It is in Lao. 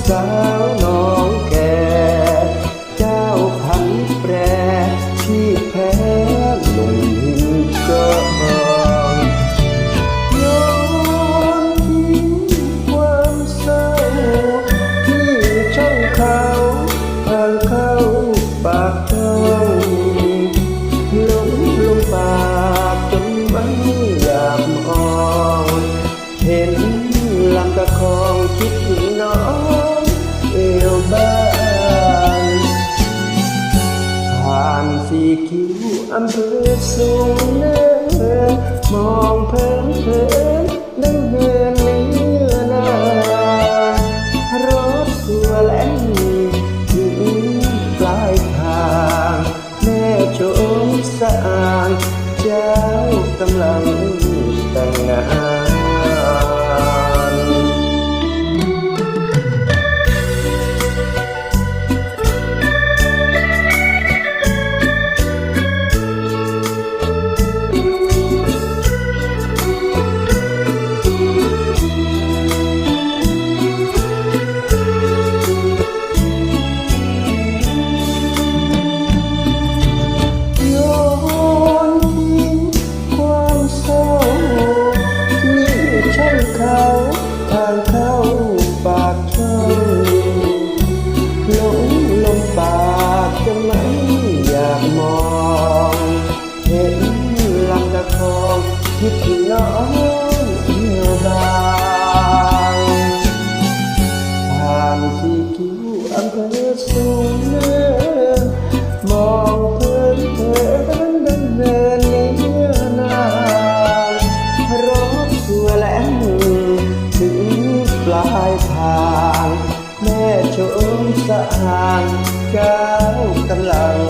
ສາວໜອງແກ ເຈົ້າພັນແປ ທີ່ແພ້ລົງຫີນຈອງ ຍ້ອນທີ່ຄວາມເສົ້າ ທີ່ຊ່ອງເຂົ້າ ທາງເຂົ້າປາກຊ່ອງ ຫຼົງລົງປາກຈົນໄໝ້ຢາກມອງ ເຫັນລຳຕາຄອງຄິດຮອດເອວບາງ ຜ່ານສີຄິ້ວອຳເພີສູງເນີນ ມອງເພີນເພີນ ດັ່ງເຮືອນເຮືອນາ ຮອດທົ່ວແລງ ເຖິງປາຍທາງ ແມ່ຊົມສະອາງ ເຈົ້າກຳລັງແຕ່ງງານ. ຍ້ອນທີ່ຄວາມເສົ້າ ມີຊ່ອງເຂົ້າ ທາງເຂົ້າປາກຊ່ອງ ຫຼົງລົງປາກຈົນໄໝ້ຢາກມອງ ເຫັນລຳຕາຄອງ ຄິດຮອດເອວບາງ ຜ່ານສີຄິ້ວອຳເພີສູງເນີນ ມອງເພີນເພີນ ດັ່ງເນີນເໜືອນາງ ຮອດທົ່ວແລງ ເຖິງປາຍທາງ ແມ່ຊົມສະອາງ ເຈົ້າກຳລັງ